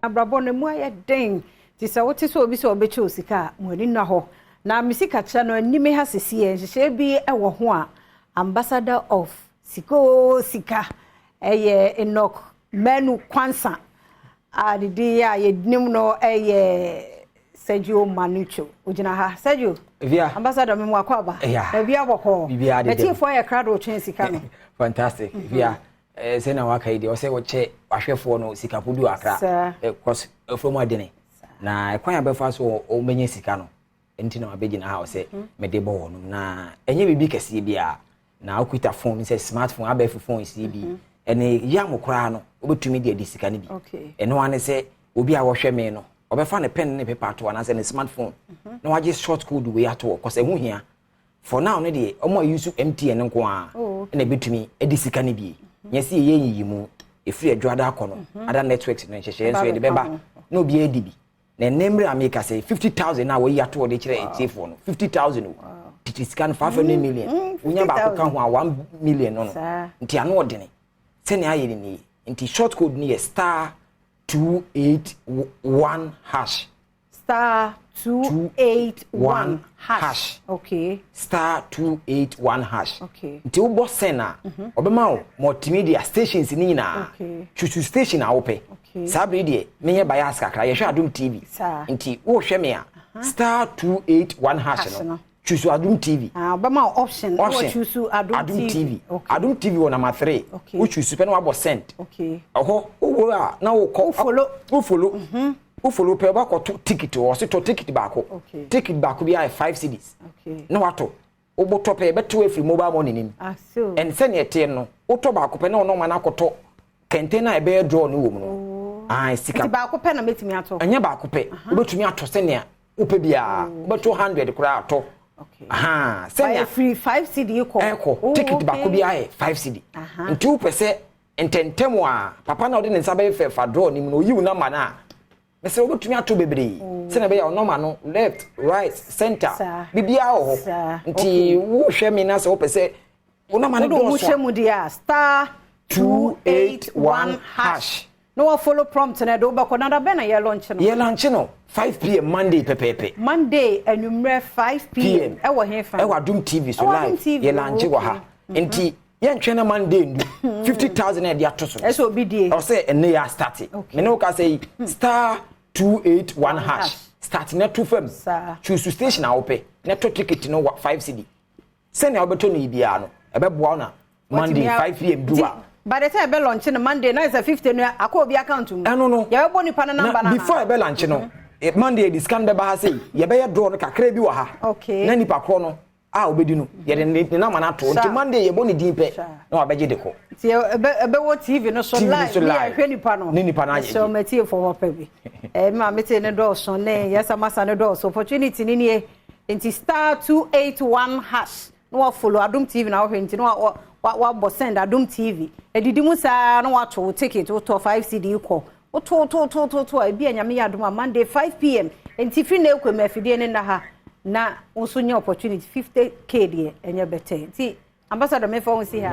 Abrabɔ no mu ayɛ den, nti sɛ wote sɛ obi sɛ ɔbɛkyɛ wo sika a, mo ani nna hɔ. Na me sika kyerɛ no anim ha sisi yɛ nhyehyɛe bi wɔ ho a, Ambassador of Sika o Sika ɛyɛ Enoch Manu Kwansa a ne din a yɛnim no ɛyɛ Sergio Manucho. Ogyina ha. Sergio. Via. Ambassador, me mu akɔ aba. Yeah. Baabi abɔkɔ. Biribiara deda mu. Atiefoɔ ayɛ krado twɛn sika no. Fantastic. Via. Sɛ na waka yi deɛ, ɔsɛ wɔkyɛ ahwɛfoɔ no sika kodu akra. Saa. Cause ɛfam adene. Na ɛkwan a bɛfa so wɔbɛnya sika no nti na wabɛgyina ha ɔsɛ mede bɔ wɔn na ɛnyɛ biribi kɛseɛ biara. Na wokita phone sɛ smartphone, abɛɛfo phone sie bi ɛne yam koraa no, wobɛtumi de adi sika no bi. Ɛno ara ne sɛ obi a wɔhwɛ me no, ɔbɛfa ne pen ne paper ato anaasɛ ne smartphone na wagye short code wei ato hɔ, kɔsɛ ɛho hia. For now no deɛ, ɔmo a use MTN nko ara ɛna ɛbɛtumi adi sika no bi. Nyɛ sɛ yɛyɛ nyiyi mu ɛfiri Adwoada akɔ no, other networks no nhyehyɛeɛ nso yɛde bɛba na obiara di bi. Na ɛnɛ mmerɛ a meka sɛ 50,000 a wɔyi ato wɔde kyerɛ atiefoɔ no, 50,000 o, tete sika no 500 million, wonya baako ka ho a, 1 million no. Nti ano ɔdene sɛnea ayɛ no nie. Nti short code no yɛ *281#. *281#. Okay. *281#. Nti wobɔ send a, ɔbɛma wo multimedia stations ne nyinaa. Choose station a wopɛ. Saa bere deɛ, menyɛ bias kakra, yɛhwɛ Adom TV. Nti wohwɛ me a, *281# Hash no, no. Choose Adom TV. Ah, ɔbɛma wo option. Na Option. choose Adom, Adom TV. Adom TV wɔ number 3. Wo choose pɛ na wabɔ send. Ɛhɔ wowɔ a na wokɔ. Wofollow. Wofollow, wofollow pɛ, wobɛkɔto ticket wɔ ɔse tɔ ticket baako. Ticket baako bi ayɛ 5 cedis. Na watɔ, wobɔtɔ pɛ, yɛbɛto afiri mobile money nim. Ah, so. Ɛn sɛneɛ ɛteɛ no, wotɔ baako pɛ na ɔno ɔma no akɔtɔ kɛntɛn no a ɛbɛyɛ draw no wɔ mu no. Ah, sika. Nti baako pɛ na mɛtumi atɔ? Ɛnyɛ baako pɛ, wobɛtumi atɔ sɛnea wopɛ biara. Wobɛtɔ 100 koraa atɔ. Aha, sɛnea Sɛnea firi 5 cedi kɔ. Ɛkɔ. Ticket baako bi ayɛ 5 cedi. Nti wopɛ sɛ ntɛntɛm a papa na ɔde ne nsa bɛyɛ fɛ fa draw no mu no, oyi wo number no a, mesɛ wobɛtumi ato bebree sɛnea ɛbɛyɛ wo number no left, right, center, biribiara wɔ hɔ. Nti wohwɛ me na sɛ wopɛ sɛ wo number no Wode wo ho dɔɔso hyɛ a, mu deɛ a, *281# na wɔfollow prompt no, ɛde wobɛkɔ. Na da bɛn na yɛ launch no? Yɛ launch no 5 p.m. Monday pɛpɛɛpɛ. Monday anwummerɛ 5 p.m. PM. Ɛwɔ he fa? Ɛwɔ Adom TV so. Ɛwɔ Adom Live. TV. Yɛ launch wɔ ha. Nti yɛntwɛn na Monday ndu. 50,000 a yɛde ato so no, Ɛsɛ obi die. Ɔsɛ ɛnɛ yɛ astart. Me ne wo ka sɛ yi, *281# start na to fam. Choose station a wopɛ na to ticket no wa 5 cedi. Sɛnea wobɛtɔ no yi biara no, ɛbɛboa wo na Monday 5 p.m. du a, By the time ɛbɛ launch no Monday na sɛ 50 no akɔ obi account mu. Ɛno no. Yɛbɛbɔ nipa no number na no. Before ɛbɛ launch no, Monday yɛde sika no bɛba ha sei, yɛbɛyɛ draw no kakra bi wɔ ha. Na nipa korɔ no a obɛdi no, yɛde ne number no ato. Nti Monday yɛbɔ ne din pɛ na wabɛgye de kɔ. Nti ɛbɛwɔ TV no so TV no live so ne live. yɛhwɛ nipa no. Ne nipa no ayɛ Ɛsɛ gye. ɔmo atiefoɔ hɔ pɛ bi. Ma mete ne dɔɔso ne yɛsɛ masa ne dɔɔso. Opportunity ne nie. Nti *281# na wafollow Adom TV na wɔhwɛ, nti na wabɔ send Adom TV. Edidi mu saa na wato wo ticket, wotɔ 5 cedi kɔ. Woto to to to to a, ebi a Nyame yɛ adom a, Monday 5 p.m. Nti firi na ekɔ mu afidie ne nna ha na wo nso nye opportunity 50K deɛ, ɛnyɛ bɛtɛ. Nti Ambassador, mefa wo si ha.